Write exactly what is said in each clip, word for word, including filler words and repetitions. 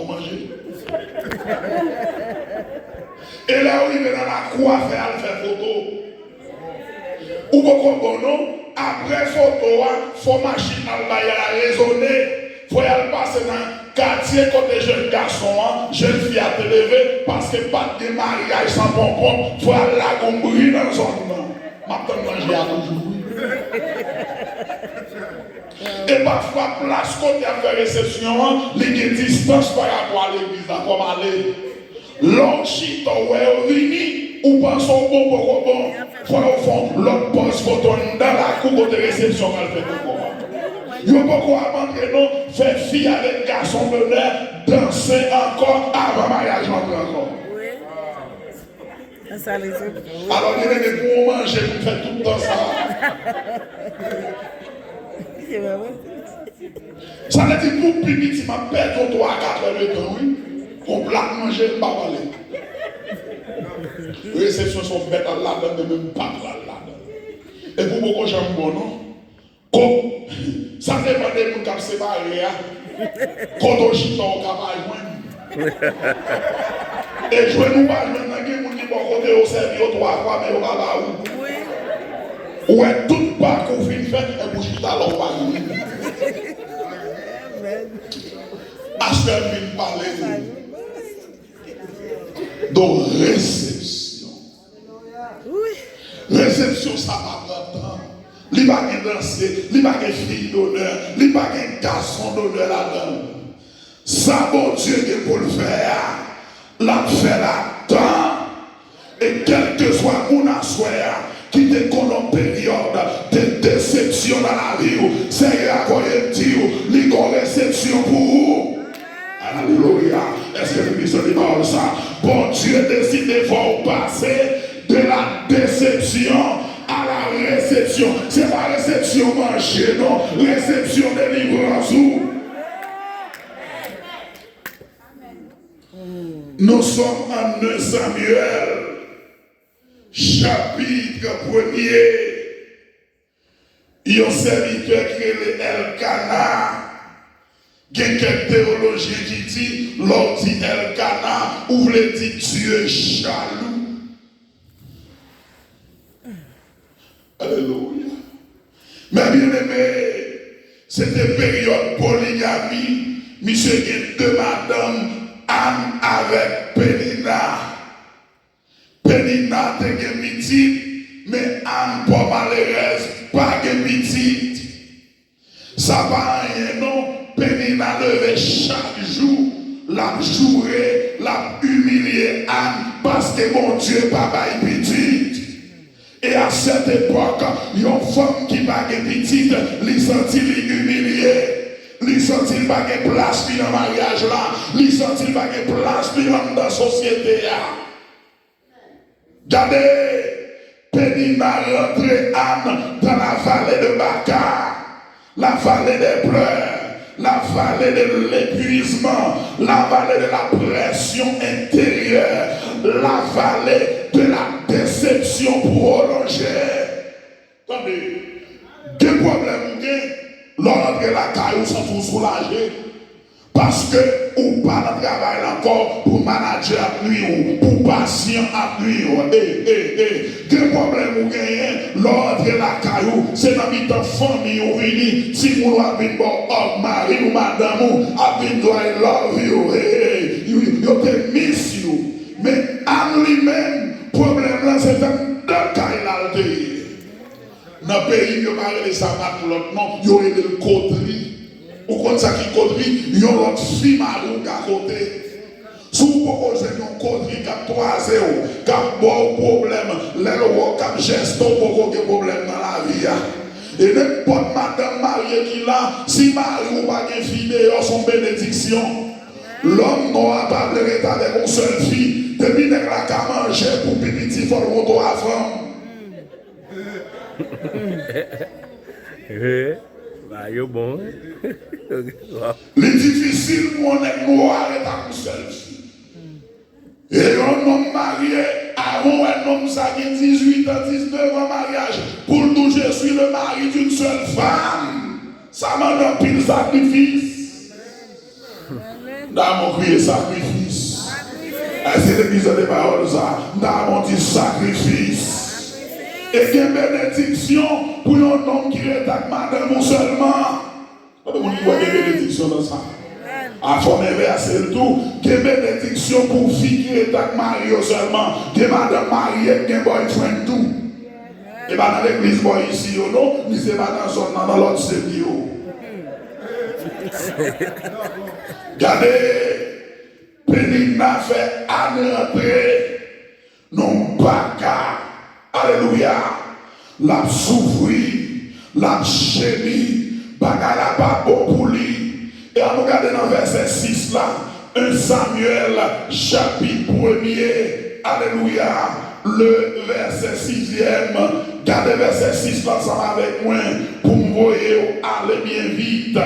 manje. E lè yo rive nan lakou a, fè al fè foto. Ou poko bon non. Apre foto a, fò machin al bay al rezone. Fò y al pase nan katye kote jèn gason an, jèn fi a te leve, paske pa t gen maryaj san ponpon. Fò y al lage yon bri nan zòn nan. M ap tann manje a toujou wi. E pafwa plas kote y ap fè resepsyon an, li gen distans pa rapò a legliz la, fò m ale. Lè w chita w wè yo vini, ou panse w bon poko bon. Fò yo fè yon lòt pòz foto anndan lakou kote resepsyon pral fèt ankò a. Yo poko ap antre non, fè fi avèk gason de nè danse ankò avan maryaj lan antre ankò. Alò li rele pou yon manje pou fè tout tan sa a. Sa vle di pou pi piti m ap pèdi yon twa katrè de tan wi. Yon plat manje m pa pale. Resepsyon se yon bèt al ladan men menm m pa pral ladan. Epi w poko janm bon non. Ko, sa depann de moun k ap separe a. Kote w chita w ka pa jwenn. E jwenn ou pa jwenn nan gen moun ki bò kote yo sèvi yo twa fwa men yo pa ba ou. Ou wè tout bak ou fin fè epi w chita la w pa jwenn. Pastè m vin pale nou de resepsyon. Resepsyon sa pa pran tan. Li pa gen danse, li pa gen fiy donè, li pa gen gason donè ladan l. Sa Bondye gen pou l fè a, l ap fè l ak tan. E kèlkeswa moun aswè a ki te konn yon peryòd de desepsyon nan lavi w, Seyè a voye m di w, li gon resepsyon pou ou. Alelouya! Èske nou di santi pawòl sa? Bondye deside fè w pase de la desepsyon a la resepsyon. Se pa resepsyon manje non, resepsyon delivrans ou. Nous sommes en un Samuel, chapitre premier. Yon sèvitè ki rele Èlkana. Gen kèk teyolojyen ki di, lè w di Èlkana, ou vle di Dye jalou. Alelouya. Men byeneme, se te peryòd poligami. Misye gen de madanm, Ann avèk Penina. Penina te gen pitit, men Ann, pò malerèz, pa gen pitit. Sa pa anyen non, Penina leve chak jou, l ap joure, l ap imilye Ann, paske Bondye pa bay pitit. E a sèt epòk, yon fanm ki pa gen pitit, li santi li imilye. Li santi l pa gen plas li nan maryaj la. Li santi l pa gen plas li anndan sosyete a. Gade, Penina rantre Ann dans la vallée de Baca, la vallée des pleurs, la vallée de l'épuisement, la vallée de la pression intérieure, la vallée de la déception prolongée. Tande, gen pwoblèm ou gen, lè w rantre lakay ou, santi w soulaje. Paske ou pa nan travay la ankò pou manadjè ap nwi w, pou pasyan ap nwi w. E, e, e, gen pwoblèm ou genyen, lè w rantre lakay ou, se nan mitan fanmi w vini, timoun w ap vin ba w hug, mari w, madanm ou ap vin di w I love you. E, e, e, yo, yo te miss you. Men Ann li menm, pwoblèm lan se anndan kay la l te ye. Nan peyi m, yo pa rele sa matlòt non, yo rele l kotri. Ou konn sa ki kotri? Yon lòt fi mari w ka kote. Si w poko jwenn yon kotri k ap twaze w, k ap ba w pwoblèm, lè l wè w k ap jeste w, poko gen pwoblèm nan lavi a. E nenpòt madanm marye ki la, si mari w pa gen fi deyò, se yon benediksyon. Lòm nwa a pa vle ret avèk yon sèl fi. Depi nèg la ka manje pou pi piti, fò l gen yon twa fanm. Ba yo bon wi. Li difisil pou yon nèg nwa ret ak yon sèl fi. E yon nonm marye, avan w wè nonm sa gen dizuit an, diznèf an maryaj, pou l di w je suis le mari d'une seule femme. Sa mande anpil sakrifis. Damon kriye sakrifis. Èske legliz tande pawòl sa? Damon di sakrifis. E gen benediksyon pou yon nonm ki rete ak madanm ou sèlman. Kote moun ki kwè gen benediksyon nan sa? A fò m envèse l tou. Gen benediksyon pou fi ki rete ak mari yo sèlman. Gen madanm marye k gen boyfriend tou. E pa nan legliz bò isi yo non, ni se pa nan zòn nan, nan lòt sèk yo. Gade, Penina fè Ann rantre nan yon baka. Alelouya! L ap soufri, l ap jemi, bagay la pa bon pou li. E ann nou gade nan vèsè sis la, en Samyèl chapit premye, alelouya, le vèsè sizyèm. Gade vèsè sis la ansanm avèk mwen pou m voye w ale byen vit.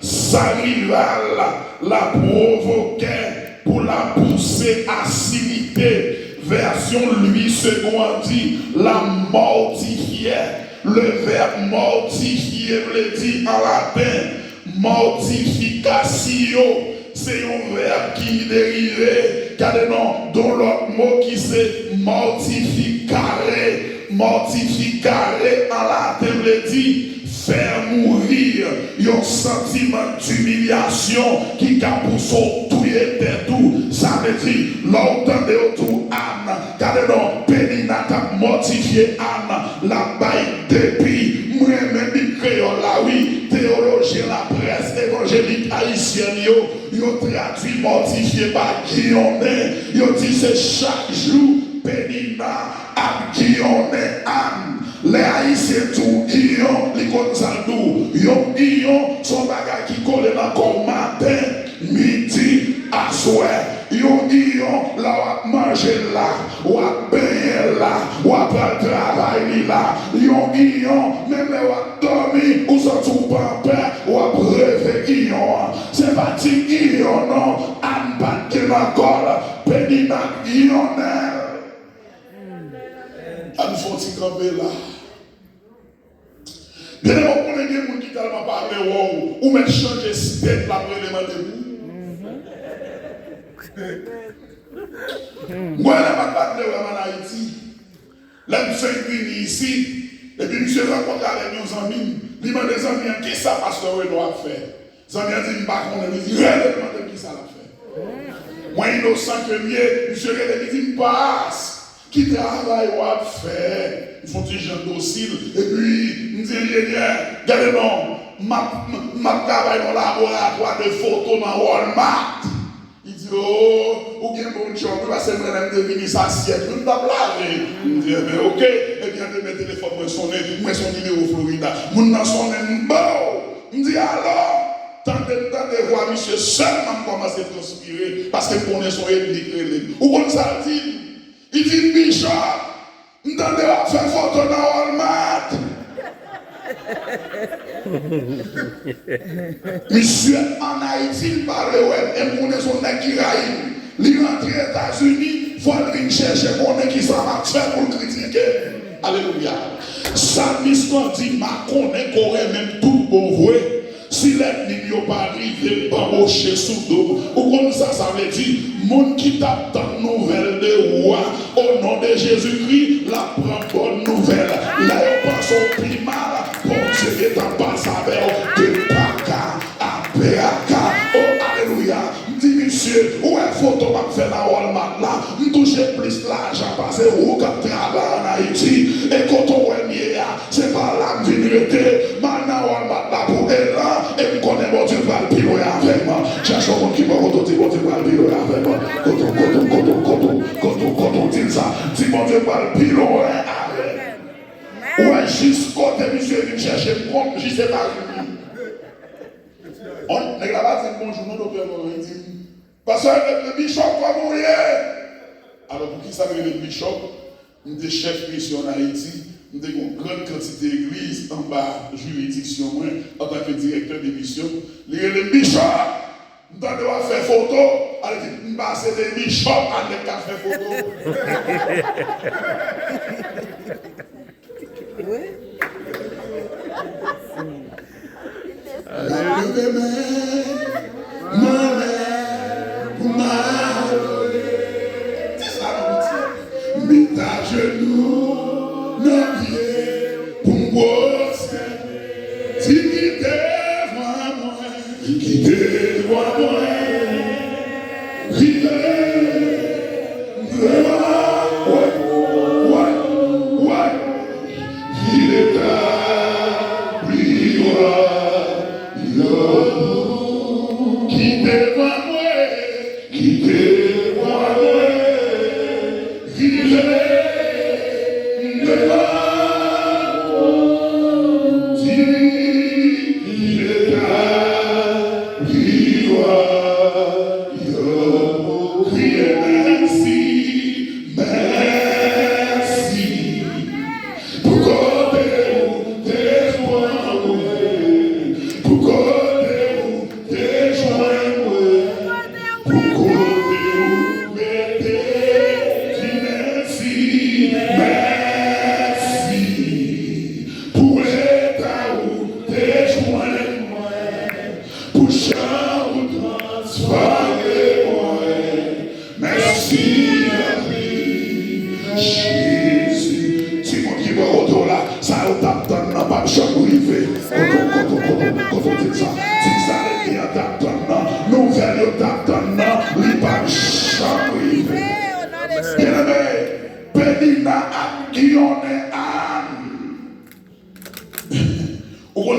Sa rival la pwovokè pou la pouse asilite. Vèsyon Louis Segond an di la mòtifyè. Le vèb mòtifye vle di an laten mòtifikasyo. Se yon vèb ki derive, gade non, de yon lòt mo ki se mortificare. Mortificare an laten vle di fè mouri, yon santiman dimilyasyon ki ka pouse w touye tèt ou. Sa vle di, lè w tande yo di w Ann, gade non, Penina t ap mòtifye Ann, l ap bay depi. M renmen Bib kreyòl la, wi. Teyolojyen laprès evanjelik ayisyèn yo, yo tradui mòtifye pa giyonnen. Yo di se chak jou Penina ap giyonnen Ann. Lè Ayisyen di w giyon, li konn sa l di w. Yon giyon, se yon bagay ki kole nan kò w maten, midi, aswè. Yon giyon, lè w ap manje l la, w ap benyen l la, w ap al travay li la. Yon giyon, menm lè w ap dòmi, ou santi w pa anpè, w ap reve giyon an. Se pa ti giyon non, Ann pa t gen nan kò l, Penina giyonnen l. Ann fè yon ti kanpe la. Byeneme, w konnen gen moun ki tèlman pa vle wè w, ou mèt chanje state l ap rele mande pou ou. M konnen lè m ap pa vle wè m ann Ayiti. Lè m fenk vini isi, epi misye rankontre avèk yon zanmi m, li mande zanmi an, "Kisa pastè Reno ap fè?" Zanmi an di, "M pa konnen." Li di, "Rele l, mande l kisa l ap fè." Mwen inosan ke m ye, misye rele, li di m, "Pas, ki travay w ap fè?" M fè yon ti jan dosil, epi m di, "Enjenyè, gade non, m ap, m, m ap travay nan laboratwa de foto nan Walmart." Li di, "O, ou gen bon djòb, wi, paske mwen, lè m te vini sa syèt, wi, m t ap lave." M di, "Enben, oke." Epi, an demen, telefòn mwen sonnen, mwen se yon nimewo Florida. Moun nan sonnen, m, "Bow!" M di, "Alo?" Tande m tande vwa misye sèlman, m kòmanse transpire, paske m konnen se yon ènmi k rele m. Ou konn sa l di m? Li di m, "Bishop, m tande w ap fè foto nan Walmart." Misye ann Ayiti, li pa vle wè m, e m konnen se yon nèg ki rayi m. Li rantre Etazini, fò l vin chèche konnen kisa m ap fè pou l kritike m. Alelouya. Salmis lan di, "M a konnen ke w renmen m tout bon vre. Si lènmi m yo pa rive banboche sou do m." Ou konn sa sa vle di? Moun ki t ap tann nouvèl de ou a, o non de Jezikri, l ap pran bòn nouvèl. Lè yo panse w pi mal, Bondye gentan pase avè w de paka a peyaka. O, alelouya! M di, "Misye, ou wè foto m ap fè nan Walmart la, m touche plis lajan pase ou k ap travay ann Ayiti. E kote w wè m ye a, se pa la m vin rete. M al nan Walmart la pou elan, e m konnen Bondye pral pi lwen avè m." Chèche yon moun ki bò kote w, di, "Bondye pral pi lwen avè m." Kote w, kote w, kote w, kote w, kote w, kote w, di l sa. Di, "Bondye pral pi lwen avè m." Ou wè jis kote misye vin chèche m, konn jis Etazini. On, nèg la pa di m bonjou non, doktè Laurent, li di m, "Pastè, rele Bishop, kòman w ye?" Alò, poukisa l rele m Bishop? M te chèf misyon ann Ayiti, m te gen yon grann kantite egliz anba jiridiksyon mwen antanke direktè de misyon. Li rele m, "Bishop, m tande w ap fè foto." Ale di, "M pase de Bishop a nèg k ap fè foto." Wi. Alelouya. Mwen menm,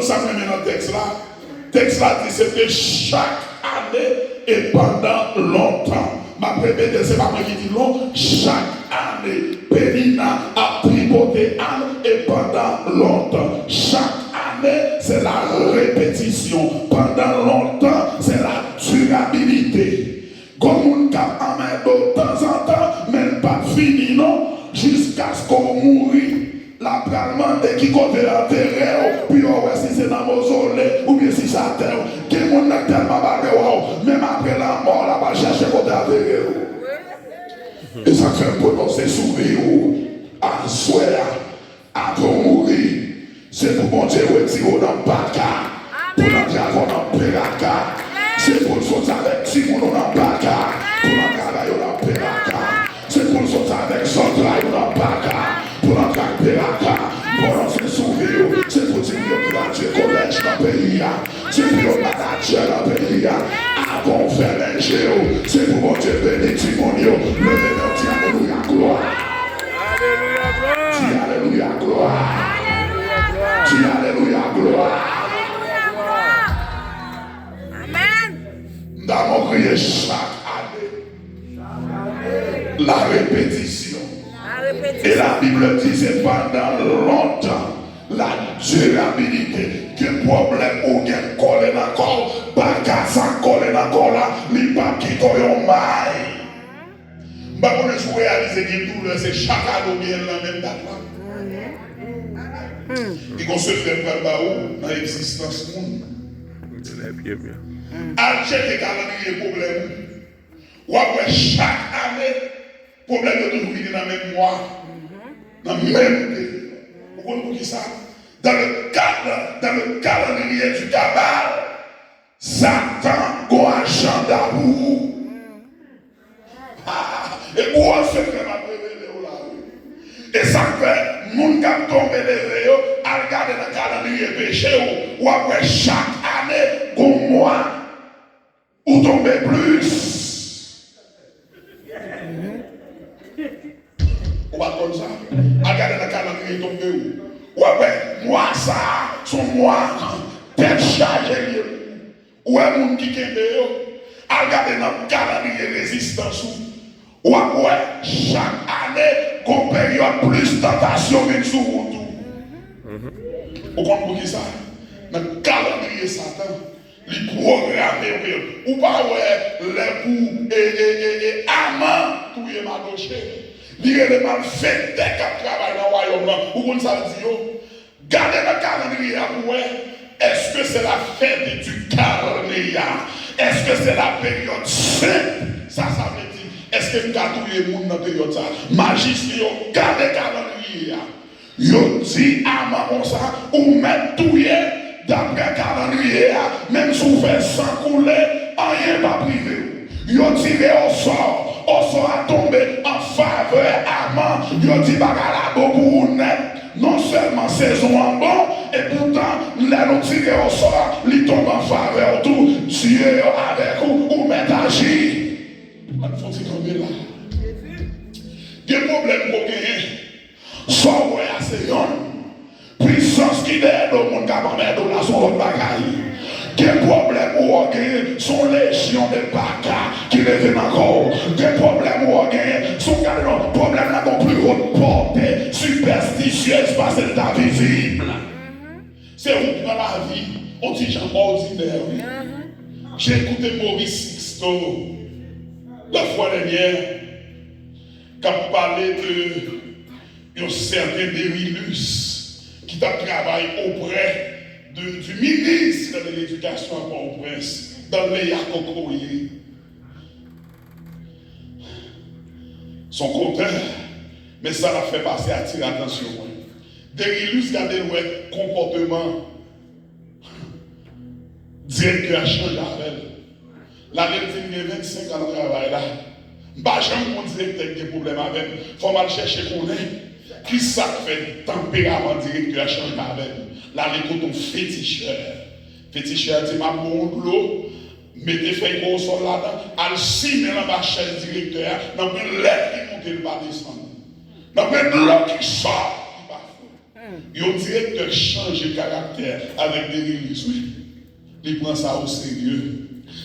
Sa m renmen nan tèks la, tèks la di se te chak ane e pandan lontan. M ap repete, se pa mwen ki di l non, chak ane. Penina ap tripote Ann e pandan lontan. Chak ane, se la repetisyon. Pandan lontan, se la dirabilite. Gon moun k ap anmède w tanzantan, men l p ap fini non, jiskaske w mouri. L ap pral mande ki kote l antere w, pou yo wè si se nan mozole oubyen si se atè w. Gen moun nan tèlman pa vle wè w, menm apre lanmò w, l ap al chèche kote antere w. E sa k fè m pwononse sou vi w aswè a, avan w mouri, se pou Bondye retire w nan baka, pou l antre avè w nan peraka. Se pou l soti avèk timoun ou nan baka, pou l antre avè yo nan peraka. Se pou l soti avèk zantray ou nan baka, pou l antre ak peraka. Pandan se sou vi w, se pou timoun yo gradye kolèj nan peyi a. Se pou yo manadjè nan peyi a. Avan w fèmen je w, se pou Bondye beni timoun yo. Leve men w, di alelouya, glwa. Alelouya, glwa. Di alelouya, glwa. Alelouya, glwa. Alelouya, glwa. Amèn. M ta bon kriye chak ane. La répétition. La répétition. E la Bib di se pandan lontan. La dirabilite. Gen pwoblèm ou gen kole nan kò w, baka sa kole nan kò w la, li p ap kite w yon may. M pa konnen si w reyalize gen doulè, se chak ane w genyen l nan menm dat la. Li gon sekrè m pral ba ou nan egzistans moun. Al tcheke kalandriye pwoblèm ou. W ap wè chak ane, pwoblèm yo toujou vini nan menm mwa, nan menm peryòd. Ou konn poukisa? Dans le cadre, dans le calendrier du Kabbale, Satan gon ajanda pou ou. E gwo sekrè m ap revele w la, wi. E sa k fè, moun k ap tonbe leve yo, al gade nan kalandriye peche w, w ap wè chak ane, gon mwa, ou tonbe plis. Ou pa t konn sa? Al gade nan kalandriye tonbe w. W ap wè, mwa sa a, se yon mwa tèt chaje l ye pou ou. Ou wè moun ki kenbe yo? Al gade nan kalandriye rezistans ou. W ap wè, chak ane, gon peryòd plis tantasyon vin sou wout ou. Ou konn poukisa? Nan kalandriye Satan, li pwograme w. Ou pa wè lè pou e, e, e, e Aman touye Madoche. Li rele malfektè k ap travay nan wayòm lan. Ou konn sa l di yo? Gade nan kalandriye a pou wè, èske se la fête du carnet a? Èske se la période sainte? Sa sa vle di? Èske m ka touye moun nan peryòd sa? Majisye yo, gade kalandriye a. Yo di Aman konsa, ou mèt touye daprè kalandriye a, menm si w fè san koule, anyen p ap rive w. Yo tire osò, osò a tonbe an favè Aman. Yo di bagay la bon pou ou nèt. Non sèlman sezon an bon, e poutan, lè nou tire osò a, li tonbe an favè w tou. Dye yo avèk ou, ou mèt aji. Ann fè yon ti kanpe la. Gen pwoblèm ke w genyen. Sa w wè a se yonn. Pwisans ki dèyè do moun k ap anmède w la se yon lòt bagay. Gen pwoblèm ou wè w genyen, se yon lejyon de baka ki leve nan kò w. Gen pwoblèm ou wè w genyen, se yon gade non, pwoblèm la gon pli wot pòte, sipèstisyèz pase l ta vizib. Se ou pran lavi yon ti jan òdinè, wi. J'ai écouté Maurice Sixto la fois dernière k ap pale de yon sèten Derilus ki t ap travay oprè de, du ministre de l'Éducation à Port-au-Prince, Danleya Kokoye. Se yon kotè, men sa l ap fè pase atire atansyon mwen. Derilus gade l wè konpòteman direktè a chanje avè l. Lale l di m gen vennsenk an nan travay la. M pa janm konn direktè k gen pwoblèm avè m. Fò m al chèche konnen kisa k fè tanperaman direktè a chanje avè m. Lale kote yon fetichè. Fetichè a di m ap ba w yon dlo, mete fèy kowosòl ladan, al simen l anba chèz direktè a, nan pwen lèt ki moute l pa desann. Nan pwen dlo ki sot li pa fon. Yon direktè chanje karaktè avèk de rilis, wi. Li pran sa oserye.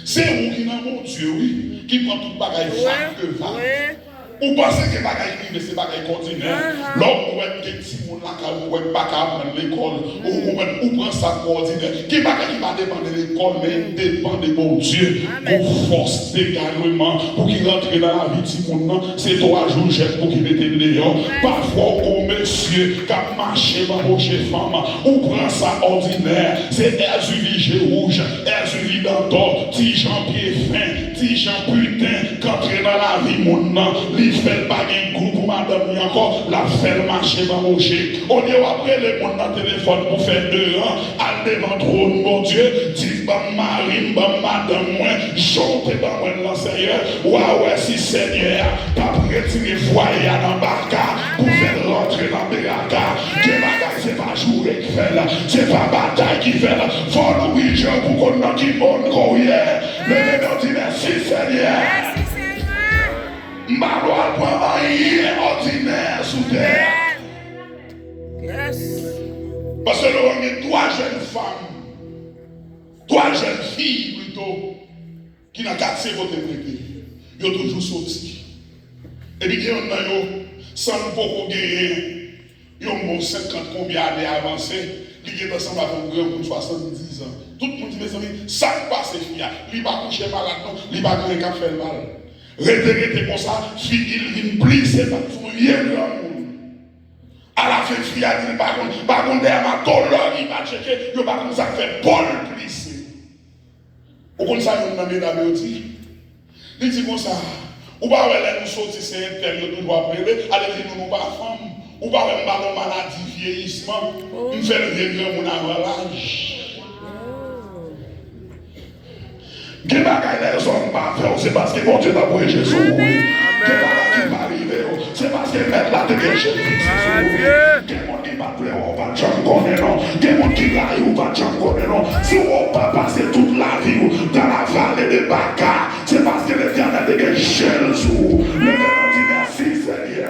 Se ou ki nan Bondye, wi, ki pran tout bagay vag de vag. Ou panse ke bagay ki rive se bagay k òdinè. Lè w wè gen timoun lakay ou, ou wè k pa ka aprann lekòl, ou, ou, ou pran sa k òdinè. Gen bagay ki pa depann de lekòl, men depann de Bondye. Gon fòs degayreman pou ki rantre nan lavi timoun nan. Se twa jou jèn pou ki mete l deyò. Pafwa, w gon mesye k ap mache banboche fanm, ou pran sa òdinè. Se Èzili je wouj, Èzili dan dò, ti jan pye fen, ti jan piten k antre nan lavi moun nan. Li fè l pa gen gou pou madanm li ankò, l ap fè l mache banboche. Olye w ap rele moun nan telefòn pou fè de ran, al devan twòn Bondye, di, ban m mari m, ban m madanm mwen, jan w te ban mwen l lan, Senyè. W a wè si Senyè a p ap retire fwaye a nan baka pou fè l rantre nan beraka. Gen bagay se pa joure k fè l, se pa batay ki fè l. Fò w louvri je w pou konn nan ki mond ke w ye. Leve men w di, mèsi, Senyè. M pa dwe al pran anyen òdinè sou tè a. Paske nou gen twa jèn fanm, twa jèn fi pito, ki nan katye kote m rete. Yo toujou soti. Epi gen yonn nan yo, san l poko genyen yon bon senkant konbyen ane avanse, li gentan sanble avèk yon granmoun swasanndiz an. Tout moun di, mezanmi, sa k pase fi a? Li pa kouche malad non, li pa gen anyen k ap fè l mal. Rete, rete konsa, figi l vin plise tankou yon vye granmoun. Alafen, fi a di l pa konn, pa konn dèyè matològ li pa tcheke, yo pa konn sa k fè po l plise. Ou konn sa youn nan medam yo di? Li di konsa, ou pa wè lè nou soti se entèl yo toujou ap rele, ale di nou nou pa fanm. Ou pa wè m pa gon maladi vyeyisman, m fè l vye granmoun avan laj. Gen bagay lèzòm pa fè w, se paske Bondye t ap voye Jezi pou ou. Gen bagay ki pa rive w, se paske Mèt la te gen je l fikse sou ou. Gen moun ki pa t vle wè w, ou pa t janm konnen non. Gen moun ki rayi w, ou pa t janm konnen non. Si w wè w pa pase tout lavi w dans la vallée de Baca, se paske Letènèl te gen je l sou ou. Leve men w di, mèsi, Senyè.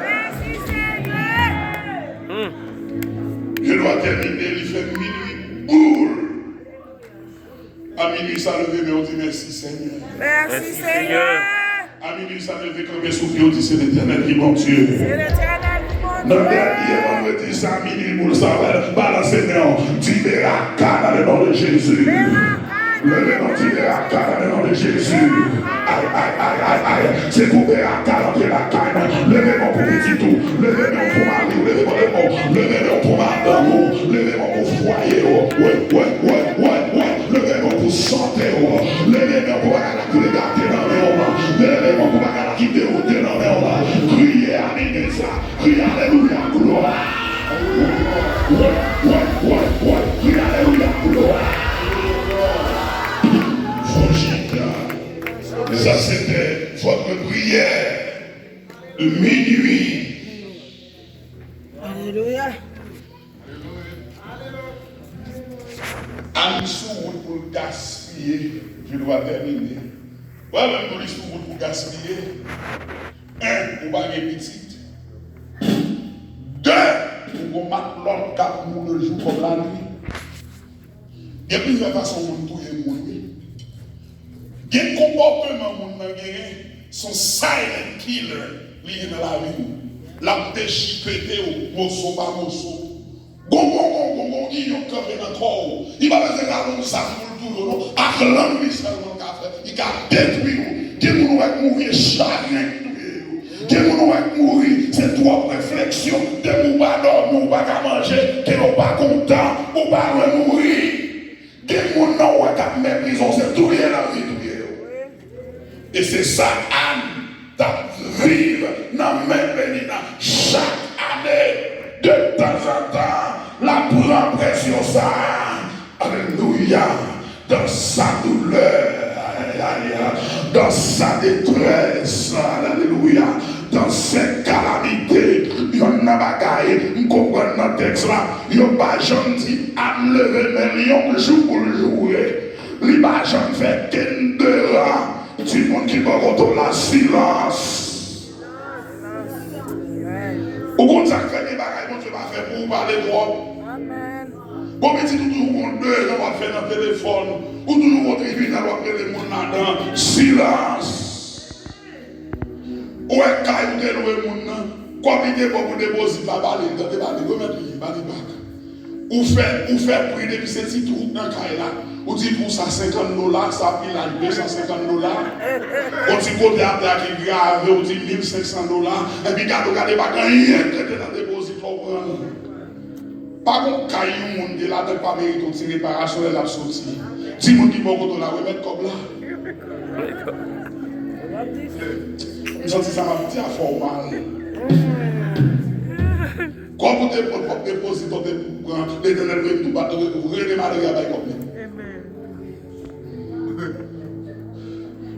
Je dwa tèmine, li fè minui boul. A minui sa, leve men w di, mèsi, Senyè. Mèsi, Senyè. A minui sa, leve kanpe sou pye w, di, se Letènèl ki Bondye. Se Letènèl ki Bondye. Nan dènye vandredi sa, minui boul sa, balanse men w, di, beraka dans le nom de Jésus. Leve men w, di, beraka dans le nom de Jésus. Ay, ay, ay, ay, ay. Se pou beraka rantre lakay mwen. Leve men w pou pitit ou. Leve men w pou mari w. Leve men w, leve men w pou madanm ou. Leve men w pou fwaye w. Wi, wi, wi, wi, wi. Leve men w pou sante w. Leve men w pou bagay la ki regate nan men w. Leve men w pou bagay la ki dewote nan men w. Kriye a minui sa. Kriye alelouya, glwa. Wi, wi, wi, wi. Kriye alelouya, glwa. Fò chita. Sa se te votre prière de minuit. Alelouya. Ann sou wout pou l gaspiye. Je dwa tèmine. Wè, menm pou li sou wout pou gaspiye. En, ou pa gen pitit. De, ou gon matlòt k ap mouri jou kòm lanui. Gen plizyè fason moun touye moun, wi. Gen konpòteman moun nan genyen, se yon silent killer li ye nan lavi w. L ap dechipete w moso pa moso. Gon, gon, gon, gon, gon, gon, yon kanpe nan kò w. Li pa bezwen rale yon zam pou l touye w, non. Ak lang li sèlman l ka fè. Li ka detwi w. Gen moun ou wè k mouri, e chagren ki touye yo. Gen moun ou wè k mouri, se twòp refleksyon. Depi w pa dòmi, w pa ka manje, ke w pa kontan, ou pa lwen mouri. Gen moun nan ou wè k ap meprize w, se touye l anvi touye yo. E se sa Ann t ap viv nan men Penina. Chak ane, de tanzantan, l ap pran presyon sa a. Alelouya. Dans sa douleur, ay, ay, ay, dans sa détresse, alelouya, dans ses calamités, yonn nan bagay m konprann nan tèks la, yo pa janm di Ann leve men l yon jou pou l joure. Li pa janm fè kenn deran. Timoun ki bò kote w la, silans. Ou konn sa k fè gen bagay Bondye pa fè pou ou, pale twòp. Bon, pitit, ou toujou gon dezòd w ap fè nan telefòn. Ou toujou gon tribinal w ap rele moun ladan. Silans! Ou wè kay ou te lwe moun nan, kòb li te ba w pou depozit la, ba li, tande, ba li, remèt li, ba li bak. Ou fè, ou fè pri depi se ti twou k nan kay la. Ou di pou sa senkant dola, sa pi laj de san senkant dola. Yon ti kote atè a ki grave, ou di mil senk san dola. Epi gade, ou gade pa gen anyen k rete nan depozit la, ou pran l. Pa gon kay yon moun te ladan k pa merite yon ti reparasyon lè l ap soti. Timoun ki bò kote w la, remèt kòb la. M santi sa m ap di a fè w mal. Kòb ou te pran, kòb depozit ou te pran, Letènèl voye m tou ba, rele malere a bay kòb li.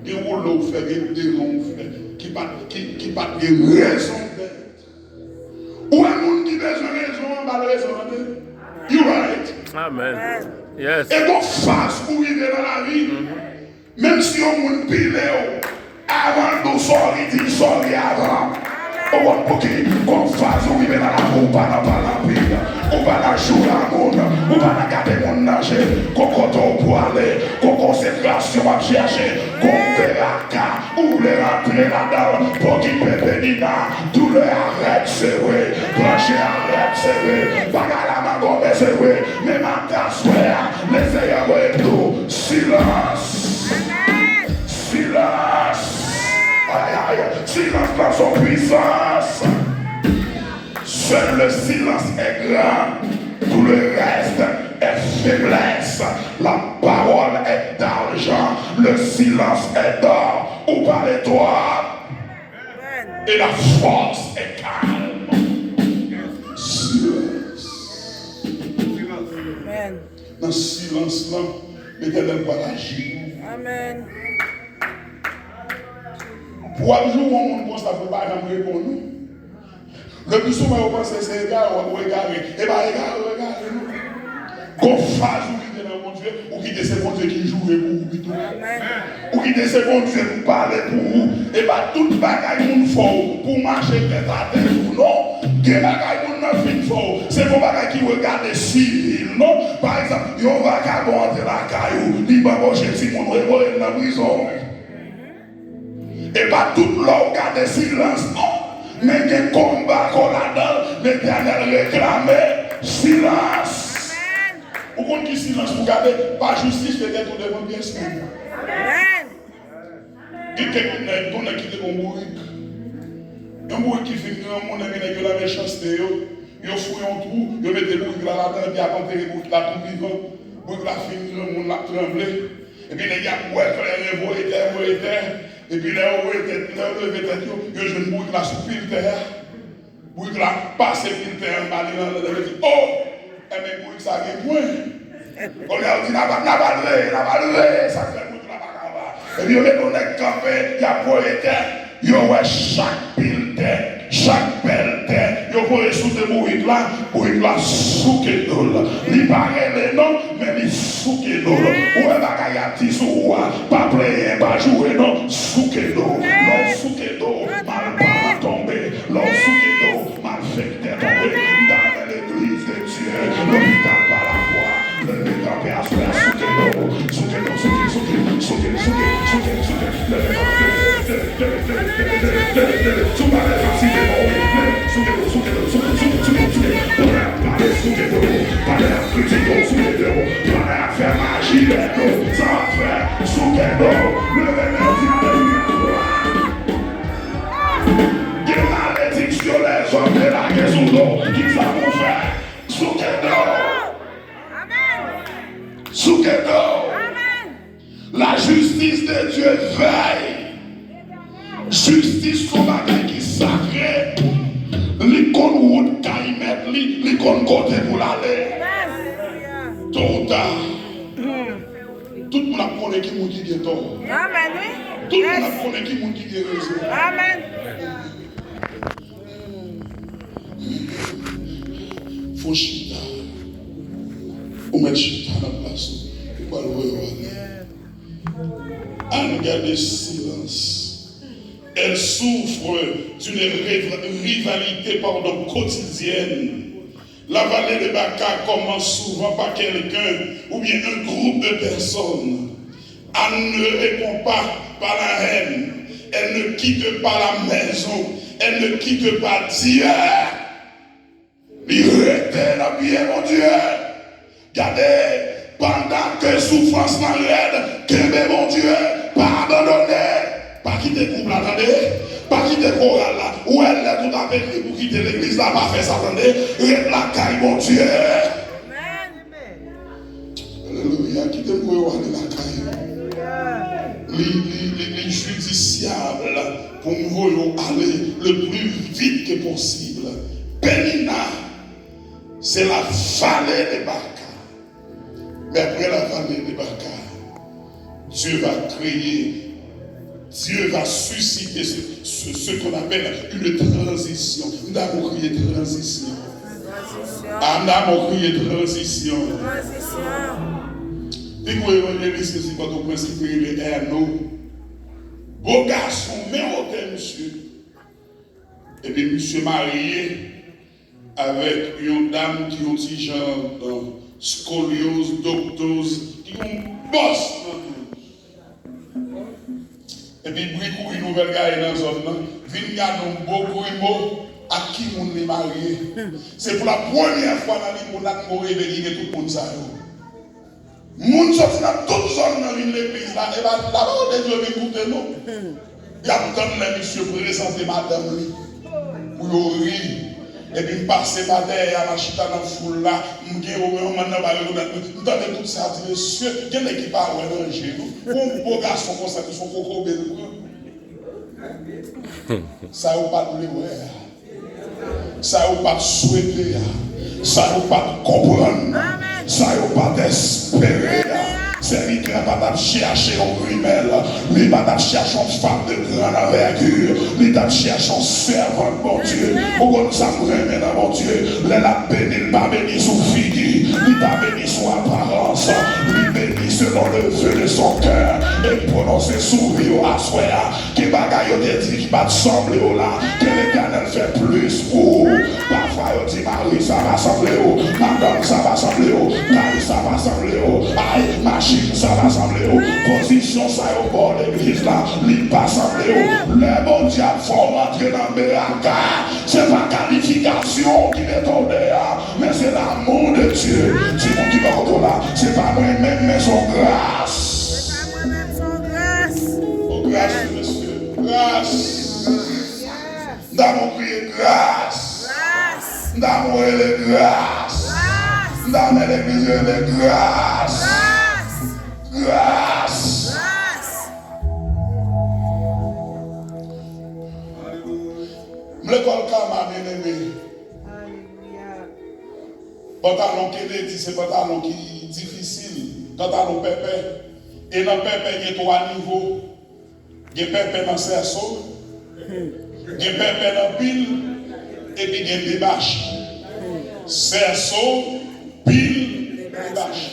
Gen woulo ou fè, gen devan ou fè, ki pa t, ki, ki pa t gen rezon dèt. Ou wè moun ki bezwen rezon an, ba l rezon an, tande. You right. Amen. Yes. E gon faz ou rive nan lavi, menm si yon moun pile w, avan l di w sòri, di l sòri avan. Ou konn pouki? Gon faz ou rive nan lavi, ou pa nan pale anpil, ou pa nan joure moun, ou pa nan gade moun nan je, gon kote w pou ale, gon konsekrasyon w ap chèche, gon beraka. Ou vle rantre ladan l, pokipe penina, doulè a rèd, se vre, planche a rèd, se vre, bagay la mangòmè, se vre, men maten aswè a, Leseyè voye m di w, silans! Silans! Ay, ay, silans lan se yon pwisans! Seul le silence est grand, tout le reste est faiblesse. La parole est d'argent, le silence est d'or. Ou pale twòp. Et la force est calme. Silence. Nan silans lan, Letènèl pral aji. Pou w ap joure yon moun konsa pou l pa janm reponn ou. Le pli souvan, yo panse se egare w egare. E pa egare w egare, non. Gon faz ou kite nan Bondye, ou kite se Bondye ki joure pou ou pito. Ou kite se Bondye ki pale pou ou. E pa tout bagay moun fè w pou w mache tèt atè tou, non. Gen bagay moun nan fin fè w, se pa bagay ki regade sivil, non. Pa egzanp, yon vakabon antre lakay ou, li banboche timoun ou, e voye l nan prizon. E pa tout lè w gade silans, non. Men gen konba ko ladan l, Letènèl reklame silans. Ou konn ki silans pou gade? Pa jistifye tèt ou devan pyès moun. Gen kèk nèg, gon nèg ki te gon bourik. Yon bourik ki fin granmoun, epi nèg yo nan mechanste yo, yo fouye yon twou, yo mete bourik la ladan, epi ap antere bourik la tou vivan. Bourik la fin granmoun, l ap tranble. Epi nèg y ap bwè kleren, voye tè, voye tè. Epi lè yo voye tèt, lè yo leve tèt yo, yo jwenn bourik la sou pil tè a. Bourik la pase pil tè anba li nan, nan, nan, yo di, o! Enben, bourik sa gen pwen. Kounye a, yo di, n a pral, n a pral veye, n a pral veye sa k fè bourik la pa ka anba. Epi yo mete yon nèg kanpe, y ap voye tè. Yo wè chak pil tè, chak bèl tè, yo voye sou de bourik la, bourik la souke do l. Li pa rele non, men li souke do l. Ou wè bagay y ap di sou ou a, pa plenyen, pa joure non, souke do. Lè w souke do, malpa tonbe. Lè w souke do, malfektè tonbe. M ta renmen legliz de Dye, lopital pa lafwa, leve kanpe aswè a, souke do, souke do, souke, souke, souke, souke, souke, souke, leve kanpe, leve, leve, leve, leve, leve, leve, leve, leve, leve, si w pa leve, si te bon, wi, leve, souke do, souke do, souke, souke, souke, souke, pale, pale, souke do, pale, kritike, souke do, pale, fè maji, leve, sa w ap fè, souke do, leve, leve, di, alelouya, glwa. Gen malediksyon lèzòm te lage sou do w. Kisa pou w fè? Souke do w. Souke do w. La justice de Dieu veille. Jistis se yon bagay ki sakre. Li konn wout kay mèt li, li konn kote pou l ale. To ou ta, tout moun ap konnen ki moun ki gen tò. Amèn, wi. Tout moun ap konnen ki moun ki gen rezon. Amèn. Fò chita. Ou mèt chita nan plas ou. Ou pral wè yo ale. Ann gade silans. Elle souffre d'une riv- rivalité, pardon, quotidienne. La vallée de Baca commence souvent par quelqu'un ou bien un groupe de personnes. Anne ne répond pas par la haine. Elle ne quitte pas la maison. Elle ne quitte pas Dieu. Li rete nan pye Bondye. Gade, pandan ke soufrans lan rèd, kenbe Bondye, pa abandone. Pa kite gwoup la, tande. Pa kite koral la. Ou wè lè tout ap ekri pou kite legliz la, pa fè sa, tande. Ret lakay Bondye. Alelouya, kite m voye w ale lakay ou. Li, li, li, li jidisyab pou m voye w ale le plus vite que possible. Penina, c'est la vallée de Baca. Mais après la vallée de Baca, Dieu va créer, Dieu va susciter ce, ce, ce qu'on appelle une transition. M ta pou kriye transition. Transition. A, m ta pou kriye transition. Transition. Li gwo evanjelis ki soti Pòtoprens ki te rele Erno. Gwo gason, men wotè misye. Epi misye marye avèk yon dam ki yon ti jan, euh, skolyoz, doktoz, ki yon bòs nan tou. Epi bri kouri nouvèl gaye nan zòn nan, vin gade yon bo grimo ak ki moun li marye. Se pou la premyè fwa nan limonad mwen reve ki gen tout moun sa yo. Moun soti nan tout zòn nan vin legliz la, e pa lapawòl de Dye vin koute nou. Y ap tann lè misye prezante madanm li pou yo ri. Epi m pase pa dèyè a, m al chita nan foul la, m gen yon mann nan ba yo nan, m tande tout sa, di, mesye, gen nèg ki pa wè nan je nou. Pou yon bo gason konsa ki se yon kokobe l pran. Sa yo pa t vle wè a. Sa yo pa t swete a, sa yo pa t konprann, sa yo pa t espere a. Sèvitè a pa t ap chèche yon grimèl, li pa t ap chèche yon fanm de grande envergure, li t ap chèche yon sèvant Bondye. Ou konn sa m renmen nan Bondye? Lè l ap beni, li pa beni sou figi, li pa beni sou aparans, li beni selon le vœu de son cœur. E l pwononse sou vi w aswè a. Gen bagay yo te di ki pa t sanble w la, ke Letènèl fè plis pou ou. Pafwa yo di mari sa pa sanble w, madanm sa pa sanble w, kay sa pa sanble w, ay, machin sa pa sanble w. Pozisyon sa yo ba w legliz la, li pa sanble w. Lè Bondye ap fè w rantre nan beraka, se pa kalifikasyon ki mete w deyò, men se lamou de Dye. Di moun ki bò kote w la, se pa mwen menm, men se yon gras. Se pa mwen menm, se yon gras. Yon gras, mesye. Gras. N ta pou kriye gras. Gras. N ta pou rele gras. Gras. N ta men legliz rele gras. Gras. Gras. Gras. M lekòl Kama, byeneme. Alelouya. Pantalon Kennedy se pantalon ki difisil, pantalon pèpè. E nan pèpè gen twa nivo. Gen pèpè nan sèso, gen pèpè nan pil, epi gen debachi. Sèso, pil, debachi.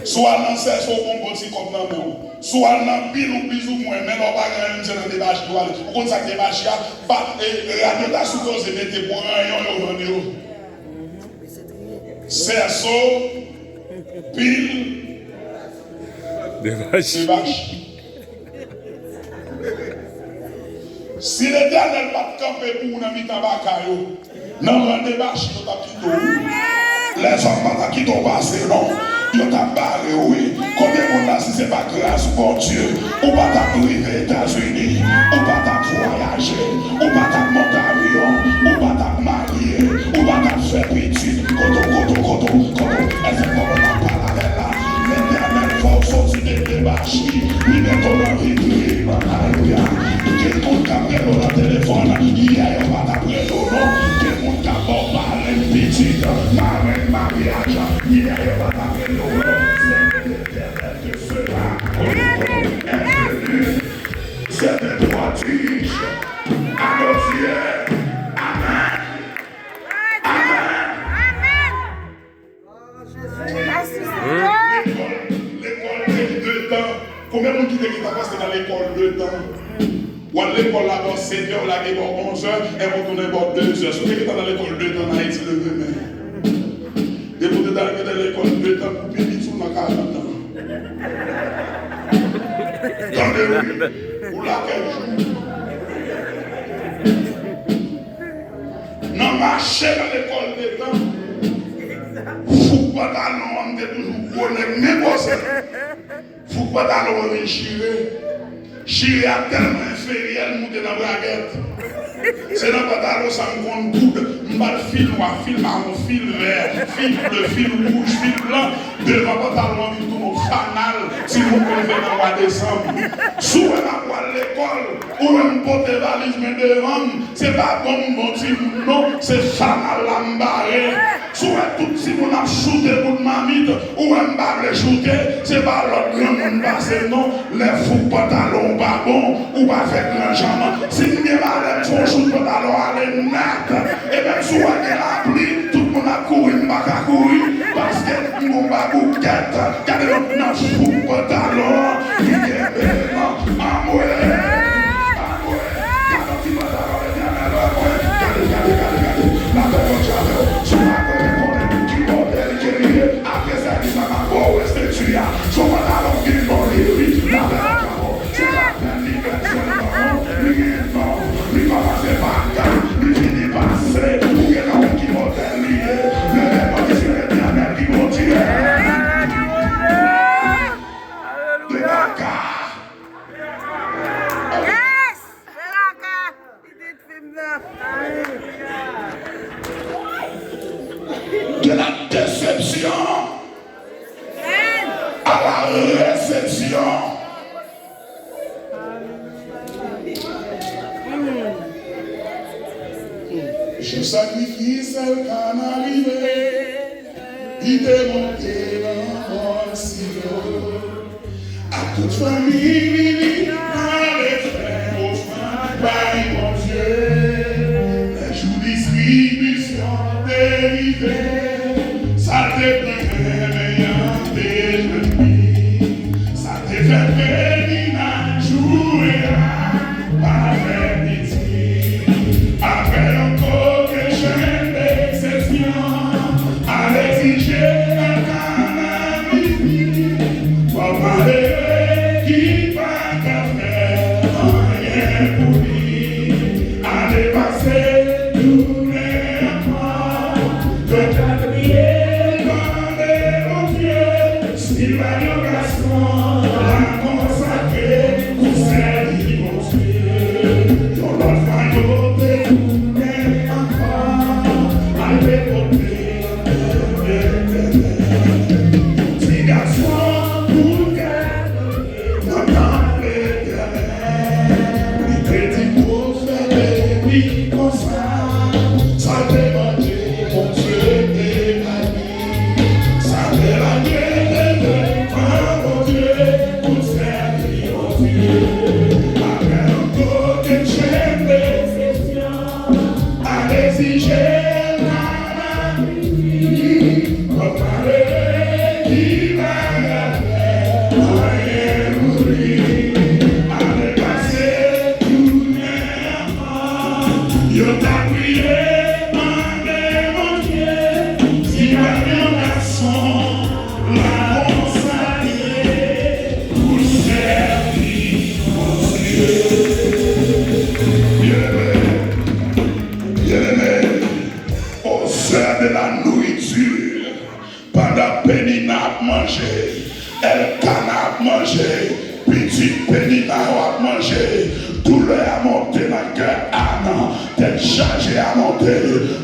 Si w al nan sèso, ou gon bon ti kòb nan men w. Si w al nan pil, ou plizoumwen, men lè w pa gen anyen, se nan debachi ou ale. Ou konn sa k debachi a? Pa, e, rad yo ta sipoze mete pou ranyon yo vann yo. Sèso, pil, debachi. Debachi. Si Letènèl pa t kanpe pou ou nan mitan baka yo, nan ran debachi yo t ap kite w. Lèzòm pa t ap kite w pase, non. Yo t ap bare w, wi. Konbyen moun la, si se pa gras Bondye, ou pa t ap rive Etazini, ou pa t ap vwayaje, ou pa t ap monte avyon, ou pa t ap marye, ou pa t ap fè pitit. Koto, koto, koto, koto. Èske konprann m ap pale avè l la? Letènèl fè w soti de debachi, li mete w nan vitrin. Alelouya. Gen moun k ap rele w nan telefòn, yè yo pa t ap rele w non. Gen moun k ap ba w pale pitit, marenn maryaj, yè yo pa t ap rele w non. Se Letènèl ke sera. Amen. Amen. C'est un prodige à nos yeux. Amen. Amen. Amen. Lekòl, lekòl de, de tan. Konbyen moun ki te gentan pase nan lekòl de tan? W al lekòl la bò sèt è, w lage bò onz è, epi w tounen bò de zè. Si w te gentan nan lekòl de tan an Ayiti, leve men. Depi w te gentan lekòl de tan pou pi piti w nan karant an. Tande wi, ou la kèk jou. Nan mache nan lekòl de tan, fouk pantalon an, m te toujou gwo nèg, men gwosè. Fouk pantalon an vin chire. Chire a tèlman enferyè, l moute nan brakèt. Se nan pantalon sa m konn koud. M bat fil nwa, fil mawon, fil vè, fil ble, fil wouj, fil blan. Devan pantalon an vin tounen yon fanal, timoun konn fè nan mwa desanm. Si w wè m ap pral lekòl, ou wè m pote valiz mwen devan m, se pa bonbon timoun non, se fanal la m bare. Si w wè tout timoun ap choute bout mamit, ou wè m pa vle choute, se pa lòt granmoun pase non. Lè fouk pantalon w pa bon, ou pa fè gran janm. Si m gen malè, m fè yon chout pantalon ale nèt. E menm si w wè gen lapli, tout moun ap kouri, m pa ka kouri, paske m gon baboukèt. Gade yon nan fouk pantalon an, li kenbe m. Anmwe! Anmwe! Gade yon ti pantalon Letènèl, anmwe! Gade, gade, gade, gade! Lapè Bondye avè w. Si w pa konnen ki modèl ke li ye, apre sèvis la, m ap ba w estrikti a. Si w pantalon gen bon li, wi, lapè Bondye avè w. Se pa pèn li pèn sèlman non, li gen non, li kòmanse pa K, li fini pa C, ou gentan wè ki modèl li ye. Leve men w di se Letènèl ki Bondye. De la K. Yes! De la K. Pitit fi m nan. De la déception à la réception. Jou sakrifis Elkana rive, li te monte nan mòn Silo. Ak tout fanmi li, li ale fè ofrann bay Bondye. Lè jou distribisyon te rive, sa te pran renmen an te jwenn li. Sa te fè Penina joure ak pa fè piti. Apre yon kokennchenn desepsyon, ale di Elkana vini. Pòv malere ki pa ka fè anyen pou li. Ane pase, tounen ankò. Yo t ap priye, mande Bondye si l ba yo gason, l ap konsakre pou sèvi Bondye. Yon lòt fwa, yo te tounen ankò, al depoze l nan men Letènèl. Ti gason pou l gade nan tanp Letènèl. Li te di pwofèt Eli konsa, sa l te mande, Bondye te bay li. Sa l te mande te devan Bondye pou l sèvi Bondye. Apre yon kokennchenn desepsyon, ale di Elkana vini. Pòv malere ki pa ka fè anyen pou li. Ane pase, tounen ankò. Yo t ap priye, mande Bondye si l ba yo gason, l ap konsakre pou l sèvi Bondye. Byeneme, byeneme, aux heures de la nourriture, pandan Penina ap manje, Elkana ap manje, pitit Penina yo ap manje, doulè a monte nan kè Ana, tèt chaje a monte.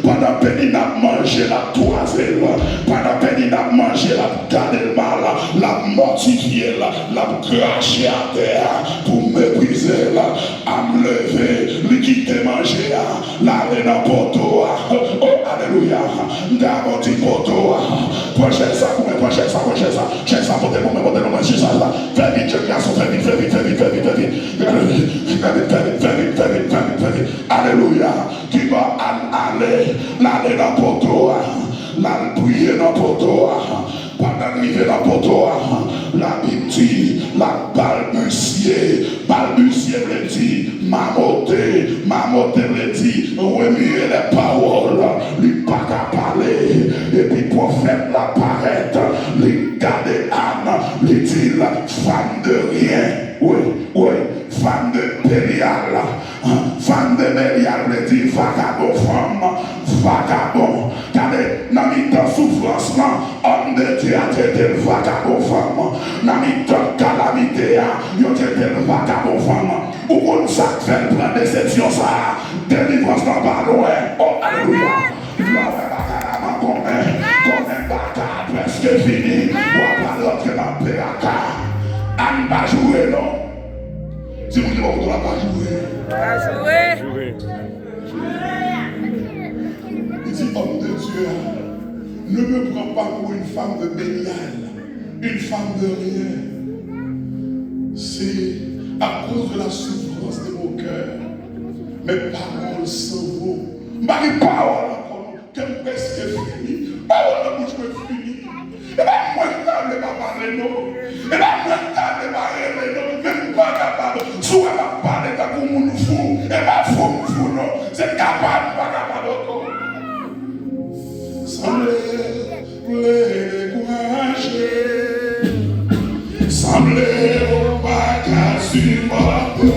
Pandan Penina ap manje, l ap twaze l. Pandan Penina ap manje, l ap gade l mal, l ap mòtifye l, l ap krache atè a pou meprize l. Ann leve, li kite manje a, l ale nan poto a. O, alelouya! M ta bon ti poto a. Pran chèz sa pou mwen, pran chèz sa, pran chèz sa. Chèz sa, pote l pou mwen, pote l pou mwen, chèz sa. Fè vit, jèn gason, fè vit, fè vit, fè vit, fè vit, fè vit. Fè vit, fè vit, fè vit, fè vit, fè vit, fè vit, fè vit. Alelouya! Kibò Ann ale, l ale nan poto a. L al priye nan poto a. Pandan Rive nan poto a, Labib di, l ap balbisye. Balbisye vle di mamote. Mamote vle di remuer les paroles. Li pa ka pale. Epi pwofèt la parèt, li gade Ann, li di l, femme de rien. Wi, wi, femme de Belial. Femme de Belial vle di vagabon fanm, vagabon. Gade, nan mitan soufrans lan, homme de Dieu a trete l vagabon fanm. Nan mitan kalamite a, yo trete l vagabon fanm. Ou konn sa k fè l pran desepsyon sa a? Delivrans lan pa lwen. Oh, alelouya! Lè w wè bagay la nan kòmè, kòmè baka a prèske fini, w ap al rantre nan peyaka. Ann pa joure non. Di moun ki bò kote w la, pa joure. Pa joure. Li di, homme de Dieu, ne me prends pas pour une femme de Belial, une femme de rien. C'est à cause de la souffrance de mon cœur, mes paroles s'en vont. M pa gen pawòl ankò non. Kè m prèske fini. Pawòl nan bouch mwen fini. E pa mwen k ta vle pa pale non. E pa mwen k ta vle pa rele non. Men m pa kapab. Si w wè m ap pale tankou moun fou, e pa fou m fou non. Se kapab m pa kapab ankò. Sanble ou dekouraje. Sanble ou pa ka sipòte.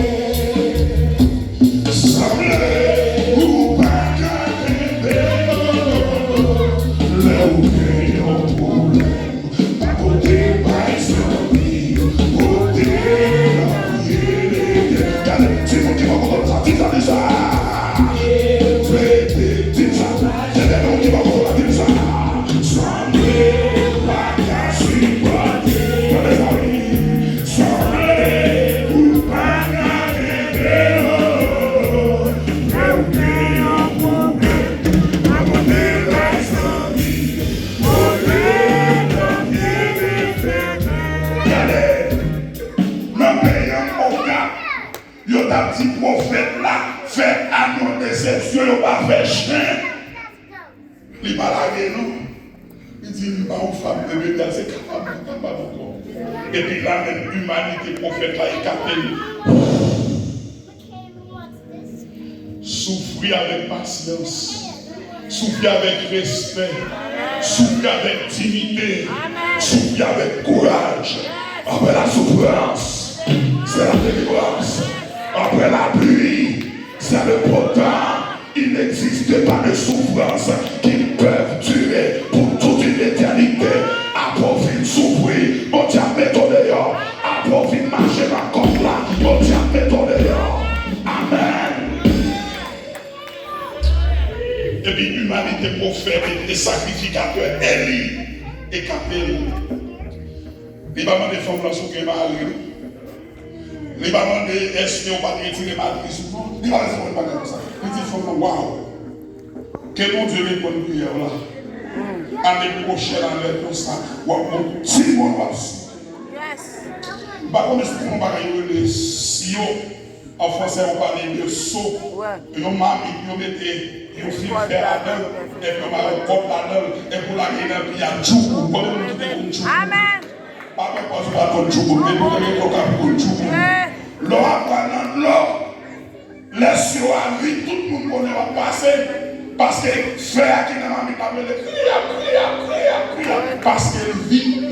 Sanble ou pa ka kenbe, lè ou gen yon pwoblèm, pa pote bay zanmi, pote nan pye Letènèl. Gade, timoun ki bò kote w la, di sa, di sa. Fè, di sa. Gade, moun ki bò kote w la, di sa. Sanble ou pa ka sipòte. Gade, zanmi. Sanble ou pa ka kenbe, oh, lè ou gen yon pwoblèm, pa pote bay zanmi, pote nan pye Letènèl. Gade, nan peyi an, Okap, yo t ap di pwofèt la fè Ann yon desepsyon, yo pa fè chen. Li pa lage non. Li di, m pa yon femme de Belial, se kapab, m kapab ankò. Epi la menm, imanite pwofèt la ekate l. Soufri avèk pasyans. Soufri avèk respè. Soufri avèk diyite. Soufri avèk kouraj. Après la souffrance, c'est la délivrance. Après la pluie, c'est le beau temps. Il n'existe pas de souffrance qui peuvent durer pour toute une éternité. Apre w fin soufri, Bondye ap mete w deyò. Apre w fin mache nan kòk la, Bondye ap mete w deyò. Amèn. Epi imanite pwofèt e sakrifikatè Eli ekate l. Li pa mande fanm lan si w gen mari. Li pa mande èske w pa t retire matris ou non. Li pa bezwen konn bagay konsa. Li di fanm lan, waw, ke Bondye reponn priyè w la. Ane pwochèn, ane konsa, w ap gon timoun w ap sou. M pa konnen si w konn yon bagay yo rele siyo. An fransè, yo pale de so. Yon mamit, yo mete yon fil fè ladan l, epi yo mare yon kòd ladan l, epi w lage nan pye a, tchoubou. Konbyen moun ki te konn tchoubou? Pa fè pòz ou pa t konn tchoubou, men pou te gen kòk ap konn tchoubou. Lè w ap pran nan dlo, lè siyo a vid, tout moun konnen w ap pase, paske fè a ki nan mamit la ap rele, kriyap, kriyap, kriyap, kriyap, paske l vid.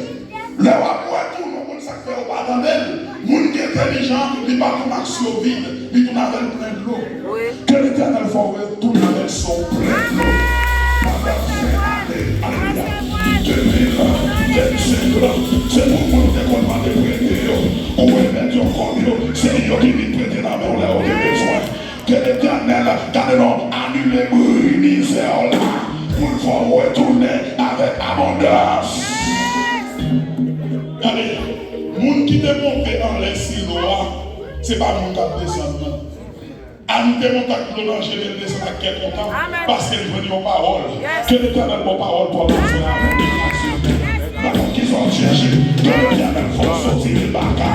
Lè w ap bwè tou, nou konn sa k fè yo pa tande l. Moun ki entèlijan, li pa tounen ak siyo vid, li tounen avè l plen dlo. Ke Letènèl fè w retounen avèk siyo w plen dlo. Pandan fen ane, alelouya, de mil vennsenk lan, se pou moun te konn mande prete yo, ou remèt yo kòb yo, se yo ki vin prete nan men w lè yo te bezwen. Ke Letènèl, gade non, anile bri mizè w la, pou l fè w retounen avèk abondans. Gade, moun ki te monte anlè Silo a, se pa moun k ap desann nan. Ann te monte ak dlo nan je l, l desann ak kè kontan, paske l jwenn yon pawòl. Ke Letènèl ba w pawòl pou w ap pase avèk. Nan kisa w chèche, ke Letènèl fè w soti de baka.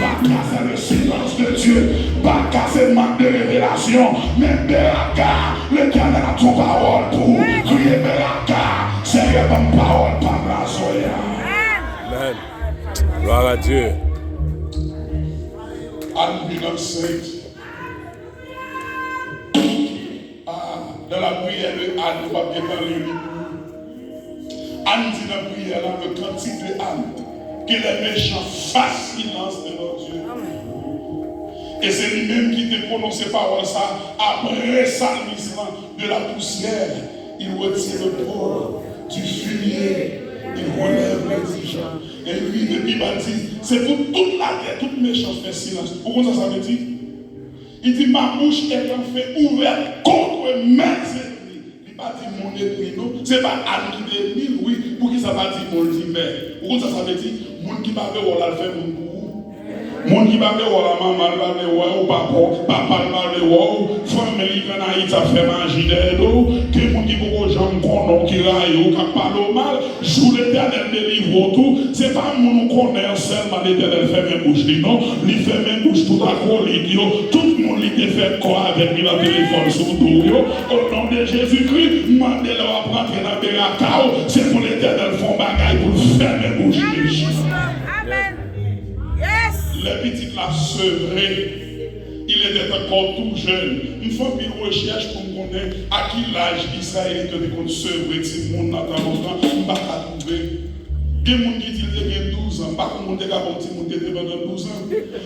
Baka, se le silence de Dieu. Baka se mank de revelasyon. Men beraka, Letènèl ap di yon pawòl pou ou. Kriye beraka, Senyè, ban m pawòl pa m la aswè a. Gloire à Dieu. Ann vin ansent. Ah, dans la prière de Anne, nou p ap gentan li li pou nou. Anne di nan priyè la, le cantique de Anne, que les méchants fassent silence devant Dieu. E se li menm ki te pwononse pawòl sa apre salmis lan. De la poussière, il retient le pauvre. Du fumier, il relève l'indigent. E li rive pi ba, l di, c'est pour toute la terre, tout méchant fait silence. Ou konn sa sa vle di? Il dit, ma bouche est enfin ouverte contre mes ennemis. Li pa di moun ènmi, non. Se pa Anne ki te ènmi l, wi. Poukisa pa di moun, di mè? Ou konn sa sa vle di? Moun ki pa vle wè w la, l fè moun pou ou. Moun ki pa vle wè w la, manman l pa vle wè w, papa w, papa l pa vle wè w, fanmi l ki ann Ayiti ap fè maji dèyè do w, gen moun ki poko janm konnen w, ki rayi w, k ap pale w mal. Jou Letènèl delivre w tou, se pa moun ou konnen an sèlman Letènèl fèmen bouch li, non. Li fèmen bouch tout akolit yo, tout moun li te fè kò avèk li nan telefòn sou do w yo. O non de Jezikri, m mande lè w ap rantre nan beraka w, se pou Letènèl fè yon bagay pou l fèmen bouch li. Amèn. Lè pitit la sevre, il était encore tout jeune. M fè anpil rechèch pou m konnen a ki laj Izrayelit yo te konn sevre timoun nan tan lontan, m pa ka twouve. Gen moun ki di l te gen douzan, m pa konn moun te ka ba yon timoun tete pandan douzan.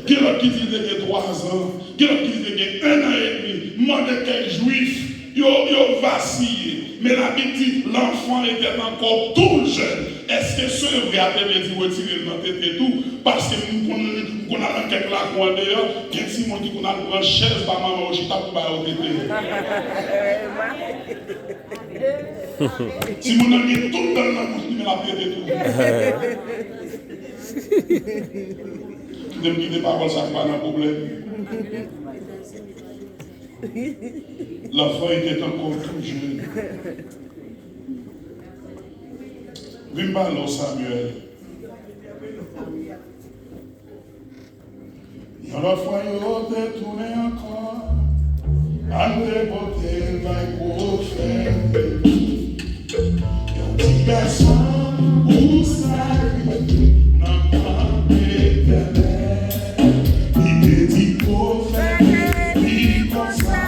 Gen lòt ki di l te gen twazan, gen lòt ki di l te gen ennan edmi. M mande kèk Jwif, yo, yo vasiye. Men Labib di, l'enfant était encore tout jeune. Èske sevre a te vle di retire l nan tete tou? Paske m konn, m konn al nan kèk lakou andeyò, gen timoun ki konn al pran chèz ba manman yo chita pou ba yo tete. Timoun nan gen tout dan l nan bouch li, men l ap tete tou. Kite m kite pawòl sa ki pa nan pwoblèm. L'enfant était encore tout jeune. Vin ba nou Samuel. Yon lòt fwa, yo te tounen ankò. Ann te pote l bay pwofèt. Yon ti gason pou sèvi nan tanp Letènèl. Li te di pwofèt li konsa,